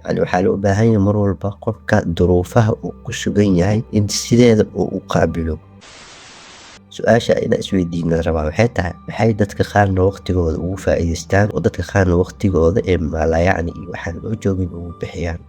Yani waxaa loo baahan yahay mar walba qofka duruufaha uu ku sugan yahay in sideeda uu u qaabilo. Su-aasha inaa isweydiina rabaa waxay tahay, maxay dadka qaarna waqtigooda ugu faa'iidaystaan oo dadka qaarna waqtigooda ee maalayacni iyo waxaan loo joogin ugu bixiyaan?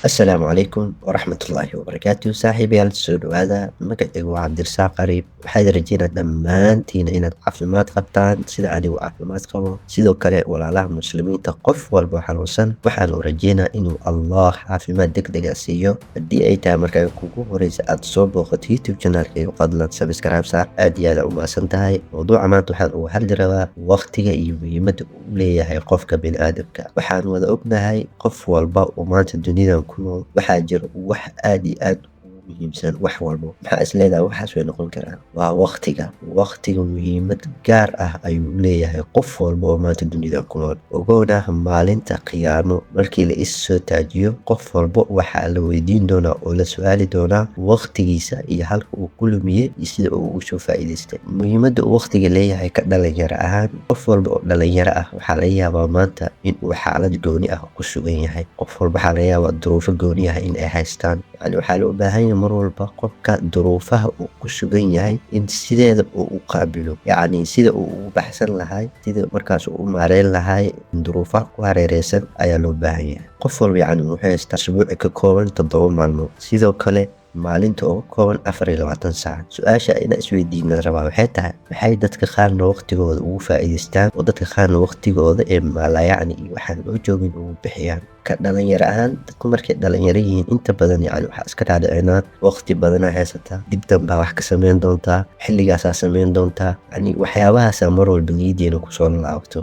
Asalaamu calaykum waraxmatullaahi wabarakaatu. Saaxiibayaal, soo dhawaada. Magacaygu waa Cabdirasaaq Qariib. Waxaan rajeynaa dhammaantiina inaad caafimaad qabtaan sida anigu caafimaad qabo. Sidoo kale walaalaha muslimiinta, qof walba xanuunsan waxaanu rajeynaa inuu Allah caafimaad degdega siiyo. Haddii ay tahay markaa kugu horeysa aad soo booqato YouTube channelkayga, fadlan subscribe saar. Aad iyo aad u mahadsan tahay. Mowduuca maanta waxaan uga hadli rabaa waqtiga iyo muhiimadda uu leeyahay qofka biniaadamka. Waxaan wada ognahay qof walba oo maanta dunida ku nool waxaa jira wax aad iyo aad ugu muhiimsan. Wax walbo maxaa is leedahay waxaas way noqon karaan? Waa waqtiga. Waqtiga muhiimad gaar ah ayuu leeyahay qof walba oo maanta dunida ku nool. Ogowna, maalinta qiyaamo markii la is soo taajiyo, qof walba waxaa la weydiin doonaa oo la su-aali doonaa waqtigiisa iyo halka uu ku lumiyey iyo sida uu ugu soo faa'iidaystay. Muhiimadda uu waqtiga leeyahay ka dhalinyaro ahaan, qof walba oo dhalinyaro ah waxaa laga yaabaa maanta in uu xaalad gooni ah ku sugan yahay. Qof walba waxaa laga yaabaa duruufo gooni ah in ay haystaan. Yani waxaa loo baahan yahay mar walba qofka duruufaha uu ku sugan yahay in sideeda uu u qaabilo, yacni sida uu ugu baxsan lahay, sida markaas uu u maareyn lahay duruufaha ku hareereysan ayaa loo baahan yahay. Qof walba yacni wuxuu haystaa usbuuci ka kooban 7 maalmood, sidoo kale maalinta oo ka kooban 24 saac. Su-aasha inaa isweydiina rabaa waxay tahay, maxay dadka qaarna waqtigooda ugu faa'iidaystaan oo dadka qaarna waqtigooda ee maalayacni iyo waxaan loo joogin ugu bixiyaan? Ka dhalinyaro ahaan, dadku markay dhalinyaro yihiin inta badan yani waxaa iska dhaadhicinaa waqti badanaa haysataa, dib danbaa wax ka sameyn doontaa, xilligaasaa sameyn doontaa. Yani waxyaabahaasaa mar walba niyadiina kusoo laabto.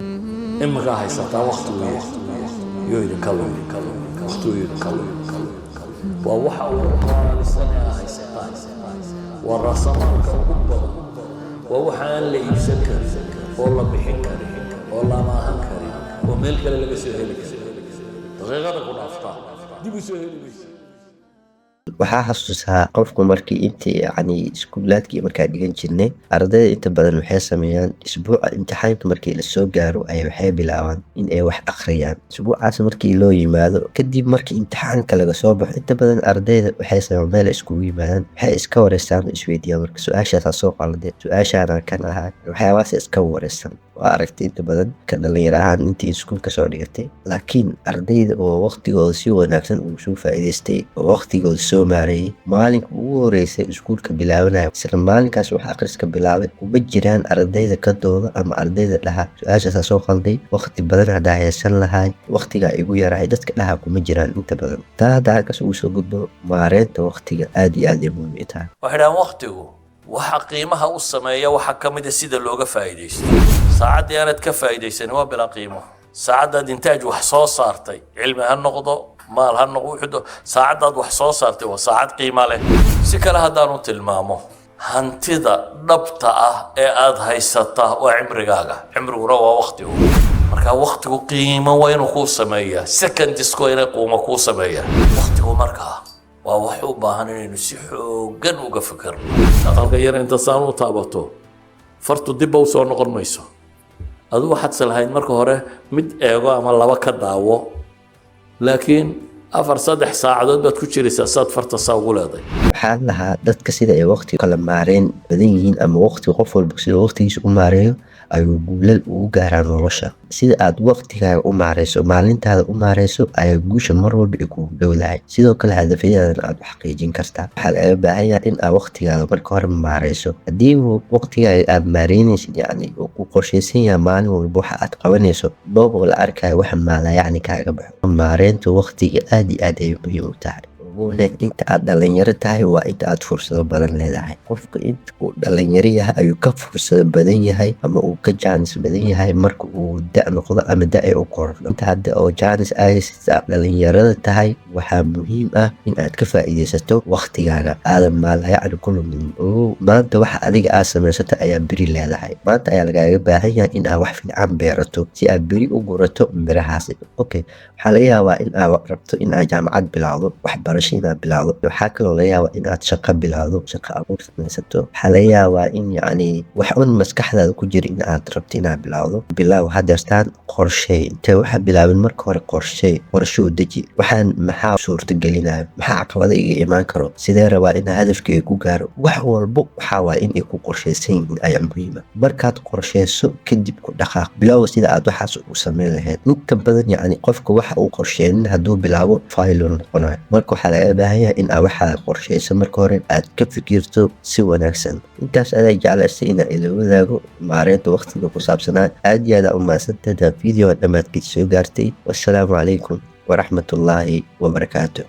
Iminkaa haysataa waqtigu yoo idinka lumin, waqtigu idinka lumin waa waxa ugu qaalisan ee haysataan, waa raasamaalka ugu badan, waa waxa aan la iibsan karin oo la bixin karin oo la amaahan karin oo meel kale laga soo heli karin. Daqiiqada ku dhaaftaa dib u soo heli maysa. Waxaa xasuusaa qofku markii intii yani iskuulaadkii markaa dhigan jirnay, ardayda inta badan waxay sameeyaan isbuuca imtixaanka markii lasoo gaaro ay waxay bilaabaan in ay wax akhriyaan. Isbuucaas markii loo yimaado kadib, markii imtixaanka laga soo baxo, inta badan ardayda waxay sameeyaan meel ay iskugu yimaadaan, waxay iska wareystaan oo isweydiiyaan marka su-aashaasaa soo qalday, su-aashaana kan ahaa, waxyaabahaas iska wareysan. Waa aragtay inta badan ka dhalinyaro ahaan intii iskuulka soo dhigatay. Laakiin ardayda oo waqtigooda si wanaagsan uu soo faa'iidaystay oo waqtigooda soo maareeyay, maalinka ugu horeysay iskuulka bilaabanaya isla maalinkaas wax akhriska bilaabay, kuma jiraan ardayda ka dooda ama ardayda dhaha su-aashaasaa soo qalday, waqti badan haddaa haysan lahay, waqtigaa igu yarahay, dadka dhaha kuma jiraan inta badan. Taa hadda halkaas ugu soo gudbo, maareynta waqtiga aad iyo aad ay muhiim u tahay. Waxay dhahaan waqtigu waxa qiimaha u sameeya waxaa ka mid a sida looga faa'iidaysto. Saacaddii aanad ka faa'iidaysanin waa bilaa qiimo. Saacaddaad intaaj wax soo saartay, cilmi ha noqdo, maal ha noqdo, wuxuu saacaddaad wax soo saartay waa saacad qiimo leh. Si kale haddaanu tilmaamo, hantida dhabta ah ee aad haysataa waa cimrigaaga, cimriguna waa waqtigu. Marka waqtigu qiimo waa inuu kuu sameeyaa, secondsku waa inay qiimo kuu sameeyaa waqtigu. Markaa waa wax u baahan inaynu si xooggan uga fikirno. Aqalka yar inta saan u taabato, fartu dibba usoo noqon mayso. Adu waxaad salahayd marka hore mid eego ama laba ka daawo, laakiin 4 3 saacadood baad ku jiraysaa saad farta saa ugu leeday. Waxaa lahaa dadka sida ay waqti kala maareyn badan yihiin ama waqti qof walba sida waqtigiisa u maareeyo ayuu guulal ugu gaaraa nolosha. Sida aad waqtigaaga u maareyso, maalintaada u maareyso, ayaa guusha mar walba ay kugu dhowdahay. Sidoo kale hadafyadaadana aad u xaqiijin kartaa. Waxaa lagaga baahan yahay in aad waqtigaada marka hore maareyso. Haddii waqtigaaga aad maareynaysid, yacni uu ku qorshaysan yahay maalin walba waxa aad qabanayso, dhoobo la arkayo waxa maala yacni kaaga baxo. Maareynta waqtiga aad iyo aad ayay muhiim u tahay. Ogowna, inta aad dhalinyaro tahay waa inta aad fursado badan leedahay. Qofka inta uu dhalinyaro yahay ayuu ka fursado badan yahay ama uu ka jaanis badan yahay marka uu da noqdo ama da ay u korodho. Inta hadda oo jaanis ay dhalinyarada tahay, waxaa muhiim ah in aad ka faa'iidaysato waqtigaaga, aadan maalayacni ku lumin. Ogow, maanta waxa adiga aad samaysato ayaa beri leedahay. Maanta ayaa lagaaga baahan yahay in aad wax fiican beerato si aad beri u gurato mirahaasi. Okay, waxaa laga yaabaa in aad rabto in aad jaamacad bilowdo waxbarasho. Waxbarasho inaad bilaawdo. Waxaa kaloo laga yaabaa in aad shaqo bilaawdo, shaqo abuur samaysato. Waxaa laga yaabaa in yacni wax un maskaxdaada ku jira in aad rabto inaad bilaawdo. Bilaaw hadeertaan, qorsheey. Intee waxa bilaabin, marka hore qorsheey, qorshe u deji. Waxaan maxaa suurta gelinayo? Maxaa caqabado iga imaan karo? Sidee rabaa inaan hadafkayga ku gaaro? Wax walbo waxaa waaye in ay ku qorsheysan yihiin ayaa muhiima. Markaad qorsheyso kadib, ku dhaqaaq, bilow sida aad waxaas u sameyn lahayd. Inta badan yacni qofka waxa uu qorsheynin hadduu bilaabo, failure noqonayo. Marka waxaa laga baahan yahay in aad waxaa qorsheyso, marka hore aad ka fikirto si wanaagsan. Intaas adaa jeclaystay inaan ila wadaago maareynta waqtiga ku saabsanaa. Aad iyo aad aa u mahadsantahay video dhammaadkiisa soo gaartay. Wassalaamu calaykum waraxmatullaahi wabarakaatu.